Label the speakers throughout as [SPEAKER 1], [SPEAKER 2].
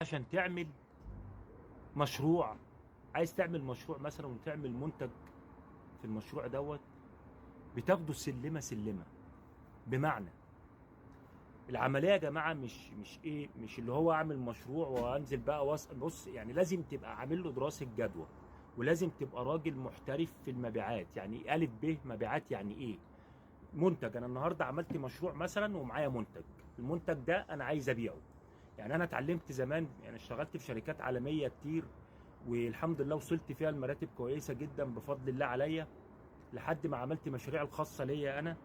[SPEAKER 1] عشان تعمل مشروع، عايز تعمل مشروع مثلا وتعمل منتج في المشروع دوت، بتاخده سلمه سلمه. بمعنى العملية يا جماعة مش ايه، مش اللي هو اعمل مشروع وانزل بقى بص، يعني لازم تبقى عامل له دراسة جدوى، ولازم تبقى راجل محترف في المبيعات. يعني الف ب مبيعات يعني ايه منتج. انا النهارده عملت مشروع مثلا ومعايا منتج، المنتج ده انا عايز ابيعه. يعني انا اتعلمت زمان، يعني اشتغلت في شركات عالمية كتير والحمد لله وصلت فيها لمراتب كويسة جدا بفضل الله عليا، لحد ما عملت مشاريع الخاصة ليا انا.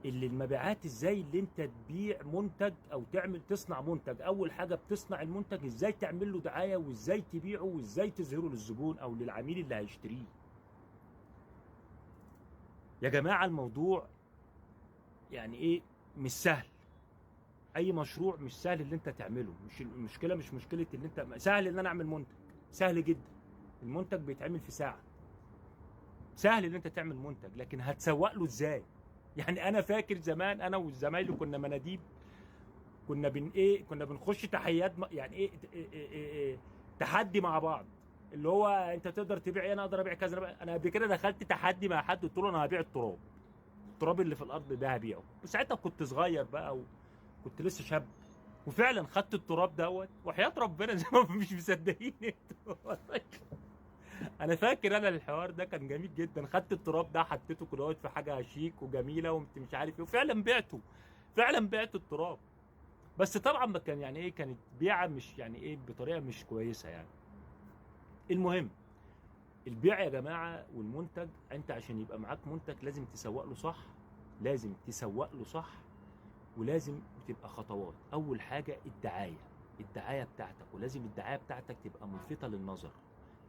[SPEAKER 1] اللي المبيعات ازاي اللي انت تبيع منتج او تعمل تصنع منتج. اول حاجة بتصنع المنتج، ازاي تعمل له دعاية وازاي تبيعه وازاي تظهره للزبون او للعميل اللي هيشتريه. يا جماعة الموضوع يعني ايه، مش سهل. اي مشروع مش سهل اللي انت تعمله. مش المشكلة، مش مشكلة اللي انت سهل ان انا اعمل منتج، سهل جدا، المنتج بيتعمل في ساعة، سهل ان انت تعمل منتج، لكن هتسوق له ازاي؟ يعني انا فاكر زمان انا والزمايل كنا مناديب، كنا بن ايه، كنا بنخش تحيات يعني ايه، إيه إيه إيه تحدي مع بعض، اللي هو انت تقدر تبيع ايه، انا اقدر ابيع كذا. انا قبل كده دخلت تحدي مع حد، قلت له انا هبيع التراب، التراب اللي في الارض ده هبيعه. بس ساعتها كنت صغير بقى وكنت لسه شاب، وفعلا خدت التراب دوت وحياة ربنا زي ما مش مصدقين انتوا. انا فاكر انا الحوار ده كان جميل جدا. خدت التراب ده حطيته كده في حاجة شيك وجميلة ومش عارف ايه، وفعلا بعته، فعلا بعت التراب. بس طبعا ما كان يعني ايه، كانت بيعه مش يعني ايه، بطريقة مش كويسة يعني. المهم البيع يا جماعة والمنتج، انت عشان يبقى معاك منتج لازم تسوق له صح، لازم تسوق له صح، ولازم تبقى خطوات. اول حاجة الدعاية، الدعاية بتاعتك، ولازم الدعاية بتاعتك تبقى ملفته للنظر،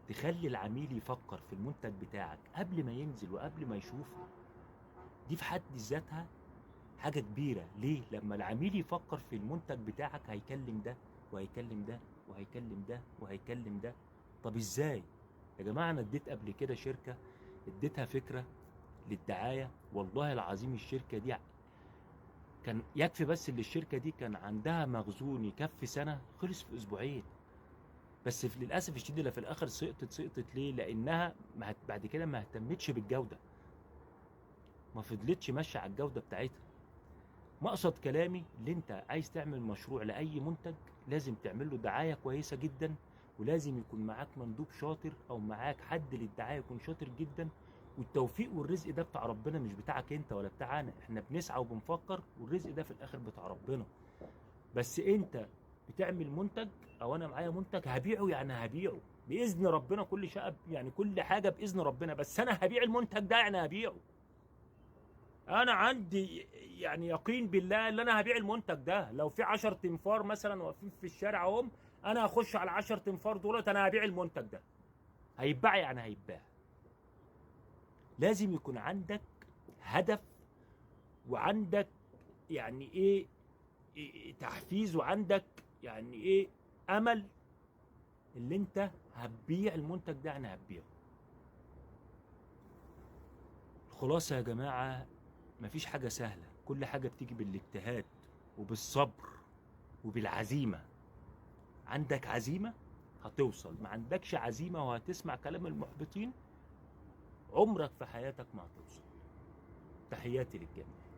[SPEAKER 1] تخلي العميل يفكر في المنتج بتاعك قبل ما ينزل وقبل ما يشوفه. دي في حد ذاتها حاجة كبيرة. ليه؟ لما العميل يفكر في المنتج بتاعك هيكلم ده وهيكلم ده وهيكلم ده وهيكلم ده. طب ازاي؟ يا جماعة انا اديت قبل كده شركة، اديتها فكرة للدعاية، والله العظيم الشركة دي كان يكفي بس اللي الشركة دي كان عندها مخزون يكفي سنة، خلص في اسبوعين. بس للاسف الشديد اللي في الاخر سقطت. سقطت ليه؟ لانها بعد كده ما اهتمتش بالجودة، ما فضلتش ماشية على الجودة بتاعتها. مقصد كلامي اللي انت عايز تعمل مشروع لاي منتج لازم تعمل له دعاية كويسة جدا، ولازم يكون معاك مندوب شاطر او معاك حد للدعايه يكون شاطر جدا. والتوفيق والرزق ده بتاع ربنا، مش بتاعك انت ولا بتاعنا. احنا بنسعى وبنفكر، والرزق ده في الاخر بتاع ربنا. بس انت بتعمل منتج، او انا معايا منتج هبيعه، يعني هبيعه باذن ربنا، كل شيء يعني كل حاجة باذن ربنا، بس انا هبيع المنتج ده يعني هبيعه. انا عندي يعني يقين بالله ان انا هبيع المنتج ده. لو في 10 تنفار مثلا واقفين في الشارع اهم، انا هخش على 10 تنفار دولت، انا هبيع المنتج ده، هيتباع يعني هيتباع. لازم يكون عندك هدف، وعندك يعني ايه تحفيز، وعندك يعني ايه امل اللي انت هتبيع المنتج ده، انا هتبيعه. الخلاصة يا جماعة، مفيش حاجة سهلة، كل حاجة بتيجي بالاجتهاد وبالصبر وبالعزيمه. عندك عزيمة هتوصل، ما عندكش عزيمة وهتسمع كلام المحبطين عمرك في حياتك ما هتوصل. تحياتي للجميع.